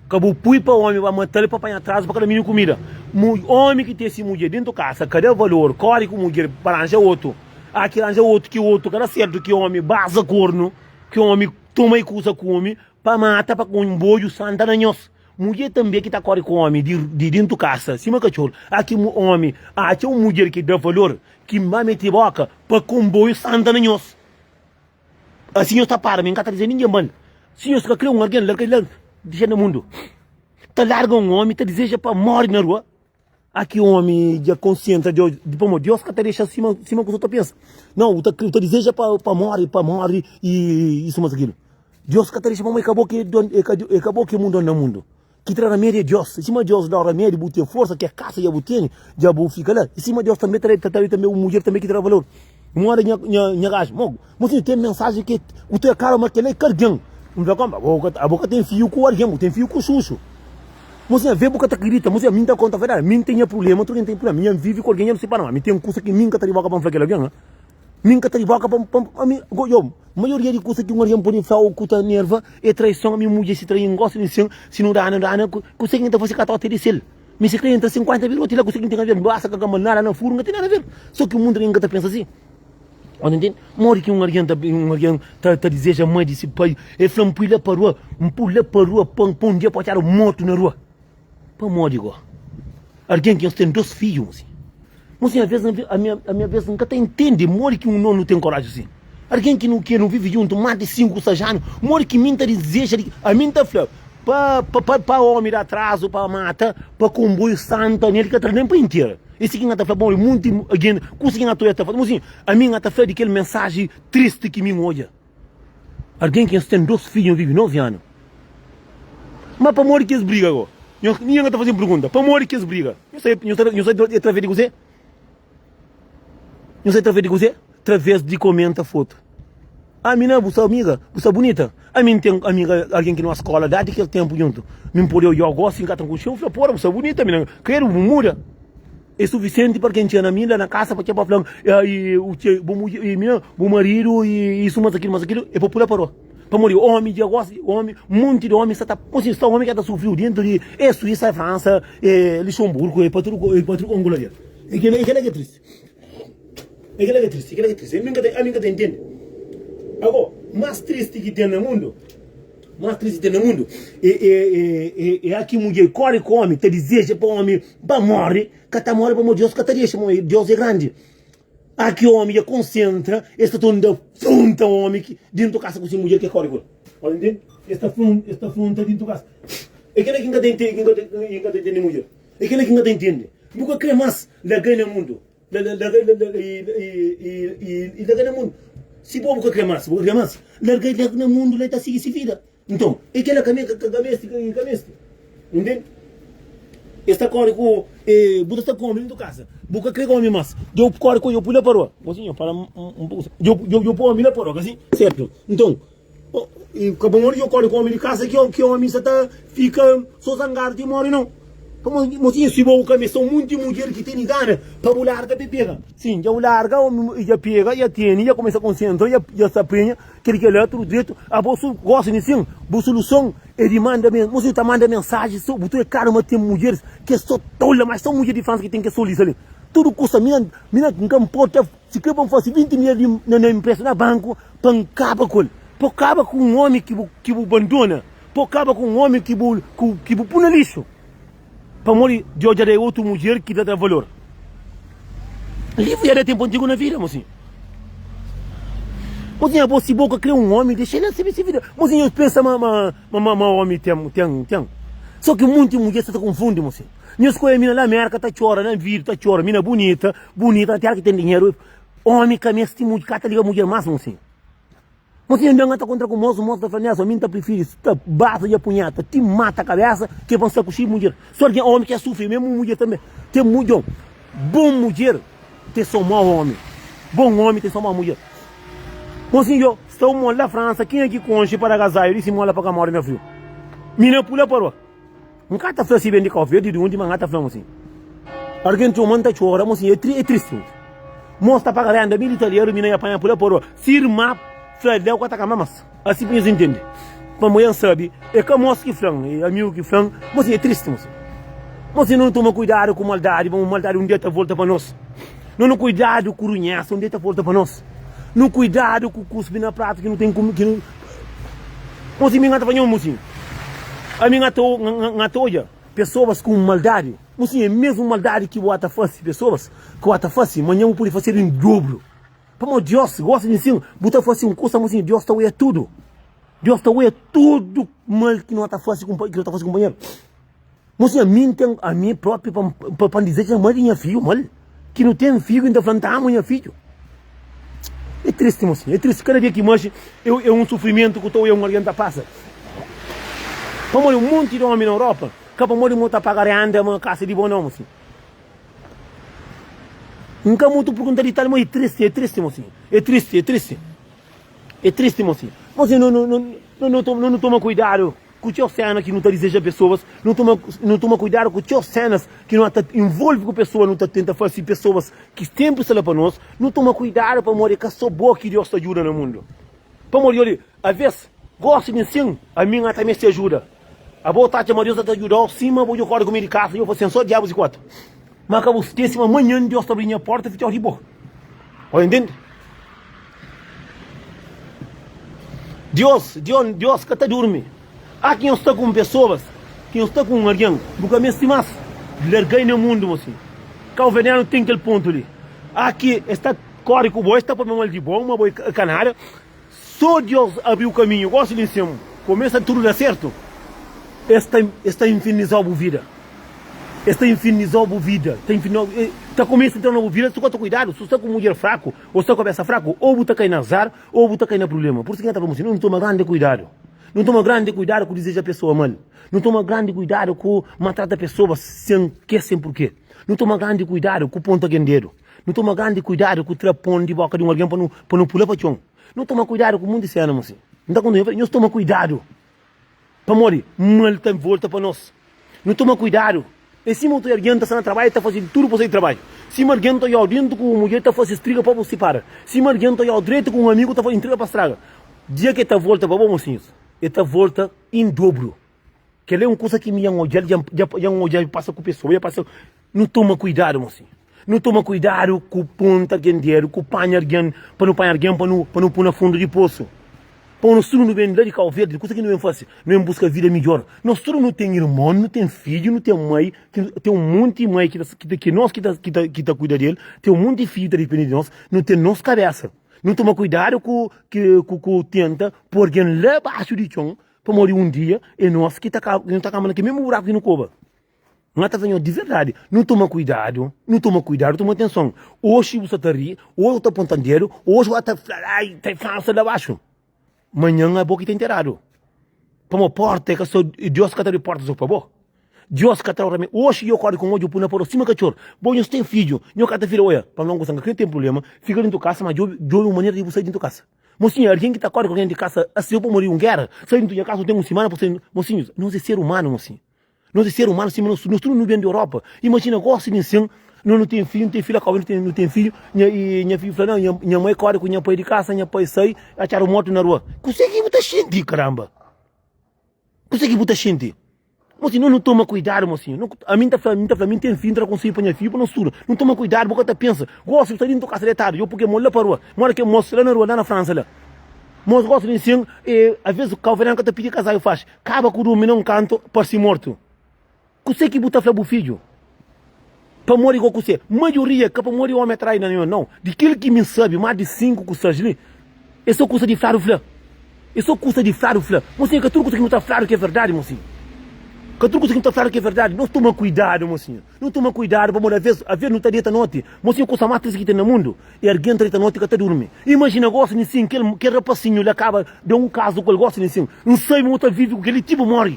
Ka bu pui pa omi ba matal pa panha atrazu pa ka da mininu kumida. Omi ki ten si mudjer dentu kasa ka da valor, kori ku mudjer pa ranja otu. A ki ranja otu ki otu ka da sertu ki omi baza kornu, ki omi. Toma e kusa ku omi pa mata pa konboiu santa na nhos. Mudjer tanbe ki ta kori ku omi di dintu kasa sima katxoru. A ki omi atxa un mudjer ki da valor ki ba mete boka pa konboiu santa na nhos. Asi nhos ta para mi, N ka ta dize ningen mal. Si nhos ka kre un algen larga el dixa na mundu. Ta larga un omi ta dizeja pa mori na rua. A ki omi dja konsentra Deus, pamodi Deus ka ta dexa sima sima kusa ta pensa. Não, u ta u ta dizeja pa pa mori, pa mori e isso mas aquilo. Deus ka ta dexa pamodi é ka bo ki é don, é ka é ka bo ki é mundu na mundu. Ki tra ramedi é Deus. Sima Deus dau ramedi bu ten forsa, ke kasa dja bu tene, dja bu fika la. I sima Deus tanbe ta ta da tanbe un mudjer tanbe ki tra valor. Moda nha nha nha gajo, mo mosinhu ten mensaji ki ku ta kaba ma kela é ka algen. N fla konpa, abo ka abo ka ten fiu ku algen, bu ten fiu ku xuxu. Mosinhu avê bu ka ta kridita, mosinhu ami N ta konta verdadi, mi N ten nha prublema, otu algen ten prublema. Mi N vivi ku algen dja nu sipara, ma mi ten kusa ki mi N ka ta di boka pa N fla kel algen, ha. Mi N ka ta di boka pa N pa N ami go yo maioria di kusa ki un algen pode fla o ku ta nerva é traison. Ami mudjer si trai N gosta di sin, si nu dana nu dana kuse ki N ta fase ka ta ote di sel. Mi si kre entra 50 biroti la kuse ki N ten a ver? Basta ka gama nada na furu N ka ten nada a ver. So ki mundu algen ka ta pensa si. Ô ta ntende? Modi ki un algen ta un algen ta ta dizeja mai di si pai? El fla, N pui la pa rua, N pui la pa rua pa pa un dia pa atxadu mortu na rua. Pamodi go? Algen ki nhos ten dos fidju, mosi. Mosi, aves ami ami aves N ka ta intende modi ki un nonu ten koraji si. Algen ki nu ki nu vive djuntu más di 5 6 anu, modi ki mi N ta dizeja di ami N ta fla pa pa pa pa omi da atrazu pa mata, pa konboiu santa nel ka tra nen pa intera. É si ki N ta fla, bon, munti algen kusa ki N ta oja ta fla. Mosi, ami N ta fla di kel mensaji tristi ki mi N odja. Algen ki nhos ten dos fidju nhos vive 9 anu. Ma pamodi ki es briga go? Nhos, ningen ka ta faze-m pergunta, pamodi ki es briga? Nhos sabe, nhos sabe, nhos sabe é traves di kuzê? Nhos sabe traves di kuzê? Traves di komenta fotu. Ah, mina, bu sta amiga, bu sta bunita. Ami N ten amiga, algen ki nos skola dadi kel tenpu djuntu. Mi N pode odja-u gosi, N ka ta konxe-u, N fla, pora, bu sta bunita, mina, kredu, bu muda. É sufisienti pa algen txega na mi la na kasa pa txeba fla-m, bu maridu i isu mas akilu mas akilu, e pa pula pa rua. Pamodi omi dja gosta di omi, monti di omi sa ta, si sta omi ka ta sufriu dentu di e Suísa, e Fransa, e Luxemburgo, e pa tudu e pa tudu kongula dja. E kela e kela ki é tristi. E kela ki é tristi, e kela ki é tristi. Ami nka ami nka ta intende. Ago, mas tristi ki ten na mundu. Más tristi ten na mundu é é ki mudjer kóre ku ómi ta dizeja pa ómi ba móre, ka ta móre pamodi Deus ka ta dexa, pamodi Deus é grandi. A ki ómi dja konsentra, es ta torna fronta ómi ki dentu kasa ku se mudjer ki kóre ku el. Pode ntende? Es ta fronta, es ta fronta dentu kasa. É kel-la ki N ka ta intende, ki N ka ta intende mudjer. É kel-la ki N ka ta intende. Bu ka krê más larga-i na mundu. I larga na mundu. Si bo bu ka kre mas, bu ka kre mas, larga el na mundu la, el ta sigi si vida. Nton, e kela ka ka mesti, ka mesti. Ntende? Es ta kore ku, bu ta sta ku omi dentu kasa, bu ka kre omi mas, dja bu kore ku el, dja bu pui la pa rua. Mosinhu, para un poku, dja bu pui omi la pa rua, ka si? Sertu. Nton, I ka pamodi yo kore ku omi di kasa ki omi sa ta fika so zangadu ti mori nau. Pamodi mosinhu si bo ka meste un munti mudjer ki tene gana pa bu larga pa e pega. Sin dja bu larga omi dja pega dja tene dja kumesa konsentra dja sta prenha kel kela tudu dretu abo su gosta di sin bu suluson e di manda mosinhu ta manda mensaji so bu ta klaru ma ten mudjeris ke so tola mas so mudjer di fransa ki ten ke solisa li tudu kusa mi na nka nporta Si kre pa N fase 20 mil di na na inprestu na banku pa N kaba ku el, pa kaba ku un omi ki bu ki bu bandona, pa kaba ku un omi ki bu ki bu pui na lixu, pamodi Deus dja da otu mudjer ki ta da valor. Livru dja da tenpu antigu na vida, mosinhu. Mosinhu, abo si bo ka kre un omi, dexa el sirbi si vida. Mosinhu, nhos pensa ma ma ma ma omi ten ten ten. So ki munti mudjer sa ta konfundi, mosinhu. Nhos skodje mina la Merka ta txora na vida ta txora mina bunita bunita na tera ki ten dinheru omi ka mesti mudjer ka ta liga mudjer mas mosinhu mosinhu nda ta kontra ku mosu mosu ta fla Nelson mi nta prifiri sta basa dja punheta ti mata kabesa ke pa nsta ku si mudjer so algen omi ke sufri mesmu mudjer tambe ten mudjon bon mudjer te so mau omi bon omi te so mau mudjer mosinhu yo sta un mo la Fransa kenha ki konxe para gazaiu di si mola pa ka mori na friu mina pula pa rua. N ka ta fla si ben di Kau Verdi di undi, ma N ka ta fla-m asin. Argen txoma, N ta txora, mo sin, é tri, é tristi. Mos ta paga renda mil italianu, mi na nha panha pula poroa. Si irma fla leu ka ta kama mas. Asi pa nhos intende. Pamo N sabi, é ka mos ki fla-m, é amigu ki fla-m, mo sin, é tristi, mo sin. Mo sin, nu toma kuidadu ku maldadi, pamo maldadi un dia ta volta pa nos. Nu nu kuidadu ku runhesa, un dia ta volta pa nos. Nu kuidadu ku kuspi na pratu ki nu ten ki nu Mosi mi nga ta fla nho mosi ami nga ta nga ta odja pessoas ku maldadi mosi é mesmu maldadi ki bu ata fasi pessoas ki bu ata fasi manha bu pudi fasedu em dobro pamodi Dios gosta di nsin bu ta fasi un kusa mosi Dios ta oia tudu Dios ta oia tudu mal ki no ta fasi ki no ta fasi kumpanheru. Mosinha, ami N ten, ami propi pa pa pa N dize ki mal di nha fidju, mal ki nu ten fidju ki N ta fla N ta ama nha fidju. É tristi, mosinha, é tristi. Kada dia ki manxi é é un sufrimentu ku ta oia un algen ta pasa. Pamodi un monti di omi na Europa ka pamodi mo ta paga renda ma kasa di bo nau mosinhu. N ka mutu pergunta di tal ma e tristi, e tristi mosinhu, e tristi, e tristi, e tristi mosinhu. Mosinhu no no no no no no toma kuidadu ku txeu sena ki nu ta dizeja pesoas, nu toma nu toma kuidadu ku txeu senas ki nu ta involve ku pesoas, nu ta tenta fase pesoas ki senpri sta la pa nos, nu toma kuidadu pamodi ka so bo ki Deus ta djuda na mundu. Pamodi oli, aves, gosi di nsin, ami N ta meste ajuda. Abo ta atxa ma Deus ta djudau sima bo dja kori ku mi di kasa, dja bo fase-m so diabus i kuatu. Ma ka bu skese ma manhan Deus ta abri nha porta i fitxau di bo. Bo intende? Deus, Deus, Deus ka ta durmi. A ki nhos sta ku un pesoas, ki nhos sta ku un algen, bu ka meste mas larga-i na mundu, mosinhu. Kauverdianu ten kel pontu li. A ki es ta kori ku bo, es ta papia mal di bo, ma bo é ka nada. So Deus abriu kaminhu. Gosi li nsin, kumesa tudu da sertu, es ta es ta infernizau bu vida. Es ta infernizau bu vida, ta infernizau, ta kumesa entra na bu vida si bu ka ta kuidadu, si bu sta ku mudjer fraku, o sta ku kabesa fraku, o bu ta kai na azar, o bu ta kai na prublema. Pur isu ki N ta fla mosinhu, nu toma grandi kuidadu. Nu toma grandi kuidadu ku dizeja pesoa mal. Nu toma grandi kuidadu ku maltrata pesoas sen ke, sen purke. Nu toma grandi kuidadu ku ponta algen dedu. Nu toma grandi kuidadu ku tra pon di boka di un algen pa nu pa nu pula pa txon. Nu toma kuidadu ku munti sena, mosi. N ta konta nhos, nhos toma kuidadu pamodi mal ta volta pa nos. Nu toma kuidadu. É sima otu algen ta sta na trabadju ta faze tudu pa sai di trabadju. Sima algen ta oiau dentu ku un mudjer ta faze striga pa bu sipara. Sima algen ta oiau dretu ku un amigu ta faze intriga pa straga. Dia ki el ta volta pa bo, mosinhus, el ta volta en dobru. Kel-la é un kuza ki mi dja N odja-l, dja N odja-l pasa ku pesoa, dja pasa. Nu toma kuidadu, mosinhu. Nu toma kuidadu ku ponta algen dedu, ku panha algen, pa nu panha algen pa nu pa nu pui na fundu di posu. Pa nos tudu nu ben la di Kau Verdi, kuza ki nu ben fase? Nu ben buska vida midjor. Nos tudu nu ten irmon, nu ten fidju, nu ten mai, ten un monti mai ki ta ki nos ki ta ki ta ki ta kuida del, ten un monti fidju ki ta dipende di nos, nu ten nos kabesa. Nu toma kuidadu ku ki ku ku tenta poi algen la baxu di txon, pamodi un dia é nos ki ta nu ta kaba na kel mesmu buraku ki nu koba. N ta fla nhos di verdadi, nu toma kuidadu, nu toma kuidadu, toma atenson. Oxi bu sa ta ri, oxi bu ta ponta dedu, oxi bu ta fla, ai, ta fla sta la baxu. Manhan abo ki ta interadu. Pamodi porta é ka so, Deus ka ta abri porta so pa bo. Deus ka ta abri, oxi yo kori ku un odju pui na porta sima katxor. Bo nhos ten fidju, nho ka ta fila, oia, pa N fla un kusa, N ka kre ten prublema, fika dentu kasa, ma djobi, djobi un manera di bu sai dentu kasa. Mosinhu, algen ki ta kori ku algen di kasa, asi pa mori un gera, sai dentu nha kasa, bu ten un simana pa sai, mosinhus, nos é ser umanu, mosinhu. Nos é ser umanu sima nos nos tudu nu ben di Europa. Imajina gosi di nsin, no nu ten fidju, nu ten fidju la kaba, nu ten nu ten fidju, nha i nha fidju fla nau, nha nha mai kori ku nha pai di kasa, nha pai sai, atxadu mortu na rua. Kuse ki bu ta xinti, karamba? Kuse ki bu ta xinti? Mosinhu, no nu toma kuidadu, mosinhu. No, ami N ta fla, mi N ta fla, mi N ten fidju, N ta da konsedju pa nha fidju pa no studa. Nu toma kuidadu, bu ka ta pensa. Gosi bu sta dintu kasa detadu, yo pui ke mon la pa rua. Mora ke mos la na rua, la na Fransa la. Mos gosi di nsin, e aves kauverdianu ka ta pidi kazadu faxi. Kaba ku durmi na un kantu, parsi mortu. Kuse ki bu ta fla bu fidju? Pamodi go kuse? Maioria ka pamodi omi atrai na nho, nau. Di kel ki mi sabi, mas di 5 ku 6 li, e so kusa di fladu fla. E so kusa di fladu fla. Mosinhu, ka tudu kusa ki nu ta fladu ki é verdadi, mosinhu. Ka tudu kusa ki nu ta fladu ki é verdadi. Nos toma kuidadu, mosinhu. Nu toma kuidadu pamodi aves, aves nu ta deta noti. Mosinhu, kusa mas tristi ki ten na mundu é argen ta deta noti ka ta durmi. Imajina gosi di sin, kel, kel rapasinhu la kaba da un kazu ku el gosi di sin. N sabi ma bu ta vivi ku kel-li ti bu móre.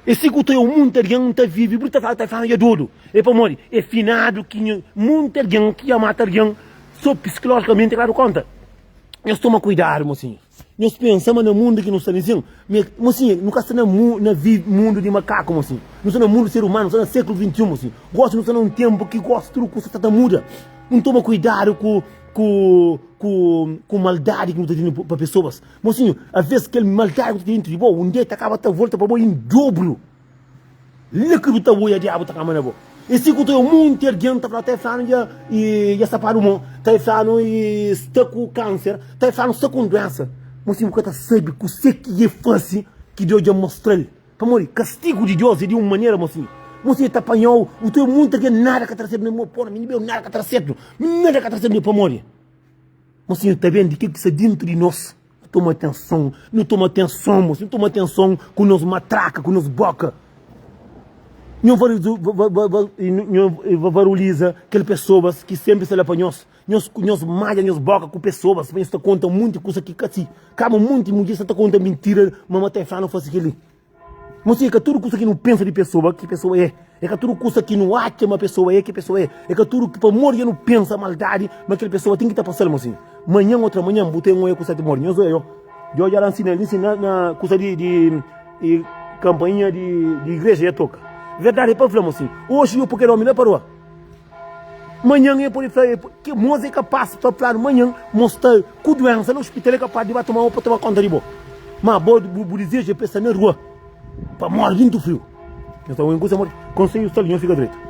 É si ku ta eu munti algen ta vivi, bu ta fla, ta fla, dja dodu. É pamodi é finadu ki nha, munti algen ki dja mata algen so psikolojikamente ka dadu konta. Nhos toma kuidadu, mosinhu. Nhos pensa ma na mundu ki nu sta li sin, mosinhu, nu ka sta na na mundu di makaku, mosinhu. Nu sta na mundu di ser umanu, nu sta na sekulu 21, mosinhu. Gosi nu sta na un tenpu ki gosi tudu kusa sta ta muda. Nu toma kuidadu ku ku ku ku maldadi ki nu ta tene pa pesoas. Mosinhu, aves kel maldadi ki ta ten dentru di bo, un dia ta kaba ta volta pa bo en dobru. La ki bu ta oia diabu ta kama na bo. E si ku ta oia munti algen ta fla, ta e flanu dja dja sapadu mo, ta e flanu i sta ku kanser, ta e flanu sta ku un duensa. Mosinhu, bu ka ta sabi kuse ki e fasi ki Deus dja mostral. Pamodi kastigu di Deus é di un manera, mosinhu. Mosinhu ta panhau, bu ta oia munti algen nada ka ta da sertu na bo, pora mi nada ka ta da sertu, nada ka ta da sertu pamodi. Mosinhu ta ben di kel ki sta dintu di nos. Nu toma atenson, nu toma atenson, mosinhu, nu toma atenson ku nos matraka, ku nos boka. Nho varuliza kel pesoas ki senpri sta la pa nhos. Nhos, nhos madja nhos boka ku pesoas pa nhos ta konta munti kusa ki ka si. Kaba munti mudjer sta ta konta mintira ma ma ta e fla no fasi kel-li. Mosi é ka tudu kusa ki nu pensa di pesoa ki pesoa é. É ka tudu kusa ki nu atxa ma pesoa é ki pesoa é. É ka tudu ki pamodi dja nu pensa maldadi ma kel pesoa ten ki ta pasal mosi. Manhan otra manhan bu ten oia kusa ti modi. Nhos oia yo. Djo dja la nsina li nsina na kusa di di di kampainha di di igreja ya toka. Verdadi é pa fla mosi. Oxi yo poi kel omi la pa rua. Manhan e pode fla ke mos é kapas pa fladu manhan mos sta ku duensa na hospital é kapas di ba toma pa toma konta di bo. Ma bo bu dizeju é pa e sta na rua pa mori dintu friu. Nhos ta obi un kusa modi konselhu sta li nhos fika dretu.